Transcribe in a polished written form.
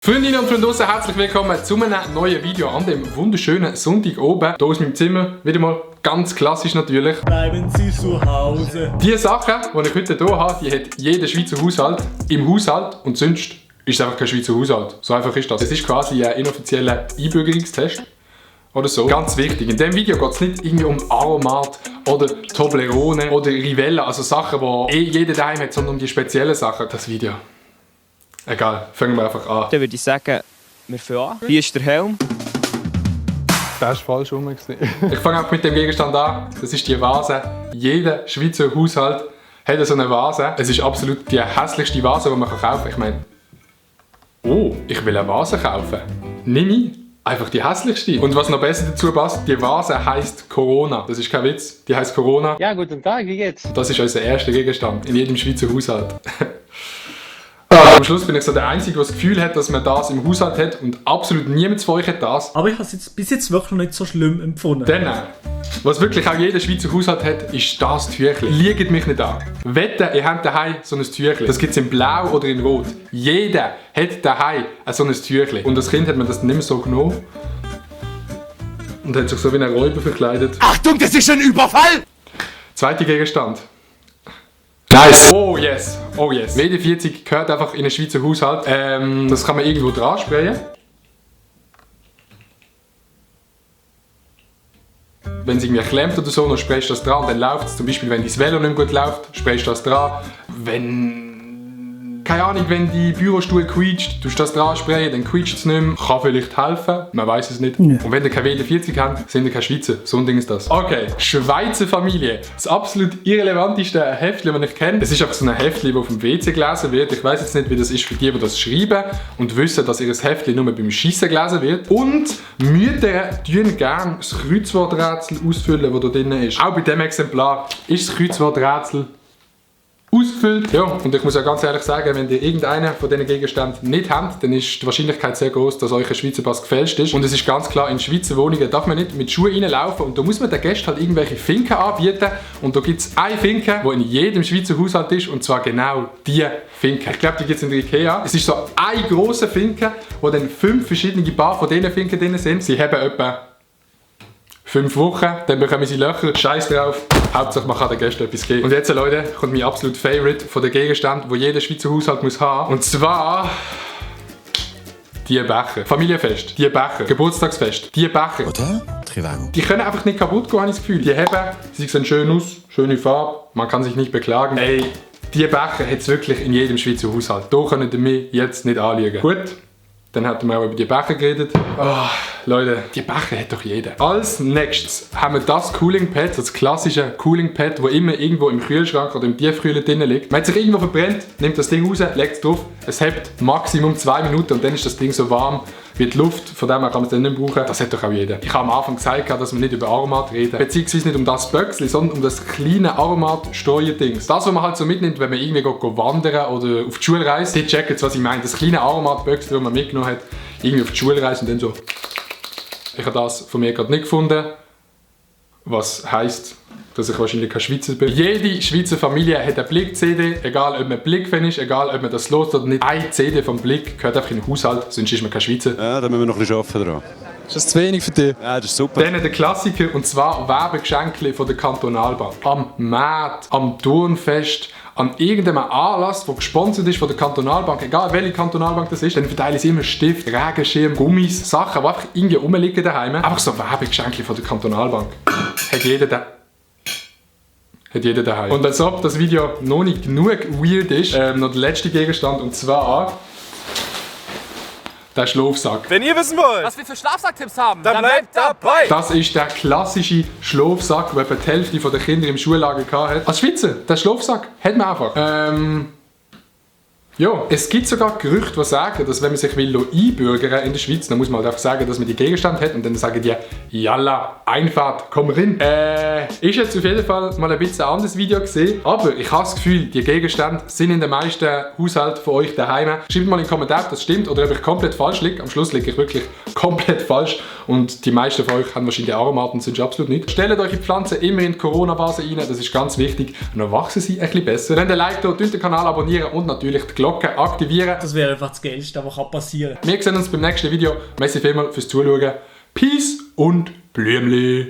Freundinnen und Freunde draussen, herzlich willkommen zu einem neuen Video an dem wunderschönen Sonntag oben. Hier aus meinem Zimmer, wieder mal ganz klassisch natürlich. Bleiben Sie zu Hause. Die Sachen, die ich heute hier habe, die hat jeder Schweizer Haushalt im Haushalt und sonst ist es einfach kein Schweizer Haushalt. So einfach ist das. Es ist quasi ein inoffizieller Einbürgerungstest. Oder so. Ganz wichtig, in diesem Video geht es nicht irgendwie um Aromat oder Toblerone oder Rivella, also Sachen, die jeder daheim hat, sondern um die speziellen Sachen. Das Video. Egal, fangen wir einfach an. Dann würde ich sagen, wir fangen an. Hier ist der Helm. Das ist falsch rum. Ich fange auch mit dem Gegenstand an. Das ist die Vase. Jeder Schweizer Haushalt hat so eine Vase. Es ist absolut die hässlichste Vase, die man kaufen kann. Ich meine, oh, ich will eine Vase kaufen. Nimm ich einfach die hässlichste. Und was noch besser dazu passt, die Vase heisst Corona. Das ist kein Witz, die heisst Corona. Ja, guten Tag, wie geht's? Das ist unser erster Gegenstand in jedem Schweizer Haushalt. Am Schluss bin ich so der Einzige, der das Gefühl hat, dass man das im Haushalt hat und absolut niemand von euch hat das. Aber ich habe es bis jetzt wirklich noch nicht so schlimm empfunden. Dann, was wirklich auch jeder Schweizer Haushalt hat, ist das Tüchli. Liegt mich nicht an. Wette, ihr habt daheim so ein Tüchli. Das gibt es in Blau oder in Rot. Jeder hat daheim so ein Tüchli. Und als Kind hat man das nicht mehr so genommen. Und hat sich so wie ein Räuber verkleidet. Achtung, das ist ein Überfall! Zweiter Gegenstand. Nice! Oh yes, oh yes. WD-40 gehört einfach in einen Schweizer Haushalt. Das kann man irgendwo dran sprayen. Wenn es irgendwie klemmt oder so, dann sprayst du das dran und dann läuft es. Zum Beispiel, wenn dein Velo nicht mehr gut läuft, sprayst du das dran. Keine Ahnung, wenn die Bürostuhl quietscht, tust du das dran sprayen, dann quietscht es nicht mehr. Kann vielleicht helfen, man weiß es nicht. Ja. Und wenn ihr keine WD-40 habt, sind ihr keine Schweizer. So ein Ding ist das. Okay, Schweizer Familie. Das absolut irrelevanteste Heftchen, das ich kenne. Es ist einfach so ein Heftchen, das auf dem WC gelesen wird. Ich weiß jetzt nicht, wie das ist für die das schreiben und wissen, dass ihr Heftchen nur beim Schiessen gelesen wird. Und Mütter tun gerne das Kreuzworträtsel ausfüllen, das da drin ist. Auch bei diesem Exemplar ist das Kreuzworträtsel ausgefüllt. Ja, und ich muss ja ganz ehrlich sagen, wenn ihr irgendeinen von diesen Gegenständen nicht habt, dann ist die Wahrscheinlichkeit sehr groß, dass euch ein Schweizer Pass gefälscht ist. Und es ist ganz klar, in Schweizer Wohnungen darf man nicht mit Schuhen reinlaufen und da muss man den Gästen halt irgendwelche Finken anbieten. Und da gibt es eine Finke, die in jedem Schweizer Haushalt ist, und zwar genau diese Finke. Ich glaube, die gibt es in der Ikea. Es ist so eine grosse Finke, wo dann 5 verschiedene Paar von diesen Finken drin sind. Sie haben etwa 5 Wochen, dann bekommen sie Löcher, scheiß drauf. Hauptsache man kann den Gästen etwas geben. Und jetzt, Leute, kommt mein absolut Favorite von den Gegenständen, die jeder Schweizer Haushalt muss haben. Und zwar die Becher. Familienfest, die Becher. Geburtstagsfest, die Becher. Oder? Trivago. Die können einfach nicht kaputt gehen, habe ich das Gefühl. Die haben, sie sehen schön aus, schöne Farbe, man kann sich nicht beklagen. Ey, die Becher hat es wirklich in jedem Schweizer Haushalt. Da könnt ihr mich jetzt nicht anlügen. Gut. Dann hatten wir auch über die Becher geredet. Oh, Leute, die Becher hat doch jeder. Als nächstes haben wir das Cooling Pad, das klassische Cooling Pad, das immer irgendwo im Kühlschrank oder im Tiefkühler drin liegt. Man hat sich irgendwo verbrennt, nimmt das Ding raus, legt es drauf. Es hebt Maximum 2 Minuten und dann ist das Ding so warm wie die Luft. Von dem her kann man es dann nicht brauchen. Das hat doch auch jeder. Ich habe am Anfang gesagt, dass wir nicht über Aromat reden. Beziehungsweise nicht um das Böckchen, sondern um das kleine Aromat-Steuerdings. Das, was man halt so mitnimmt, wenn man irgendwie wandern oder auf die Schulreise. Die checken jetzt, was ich meine. Das kleine Aromat-Böckchen, das man mitgenommen hat, irgendwie auf die Schulreise und dann so. Ich habe das von mir gerade nicht gefunden. Was heisst, dass ich wahrscheinlich kein Schweizer bin. Jede Schweizer Familie hat eine Blick-CD, egal ob man Blick-Fan ist, egal ob man das los oder nicht. Eine CD vom Blick gehört einfach in den Haushalt, sonst ist man kein Schweizer. Ja, da müssen wir noch ein bisschen arbeiten dran. Ist das zu wenig für dich? Ja, das ist super. Dann der Klassiker, und zwar Werbegeschenke von der Kantonalbank. Am Markt, am Turnfest, an irgendeinem Anlass, der gesponsert ist von der Kantonalbank, egal welche Kantonalbank das ist, dann verteilen sie immer Stift, Regenschirm, Gummis, Sachen, die einfach irgendwie rumliegen daheim. Einfach so Werbegeschenke von der Kantonalbank. Hat jeder daheim. Und als ob das Video noch nicht genug weird ist, noch der letzte Gegenstand, und zwar der Schlafsack. Wenn ihr wissen wollt, was wir für Schlafsacktipps haben, dann bleibt dabei! Das ist der klassische Schlafsack, den etwa die Hälfte der Kinder im Schullager hatte. Als Schweizer, der Schlafsack hat man einfach. Ja, es gibt sogar Gerüchte, die sagen, dass wenn man sich einbürgern in der Schweiz, dann muss man halt einfach sagen, dass man die Gegenstände hat und dann sagen die, jalla, Einfahrt, komm rein. Ist jetzt auf jeden Fall mal ein bisschen ein anderes Video gesehen, aber ich habe das Gefühl, die Gegenstände sind in den meisten Haushalten von euch daheim. Schreibt mal in den Kommentaren, ob das stimmt oder ob ich komplett falsch liege. Am Schluss liege ich wirklich komplett falsch und die meisten von euch haben wahrscheinlich Aromaten, sind absolut nicht. Stellt euch die Pflanzen immer in die Corona-Vase rein, das ist ganz wichtig. Dann wachsen sie ein bisschen besser. Wenn ihr Like da, den Kanal abonnieren und natürlich die Glocke Glocke aktivieren. Das wäre einfach das Geilste, was passieren kann. Wir sehen uns beim nächsten Video. Merci vielmals fürs Zuschauen. Peace und Blümli.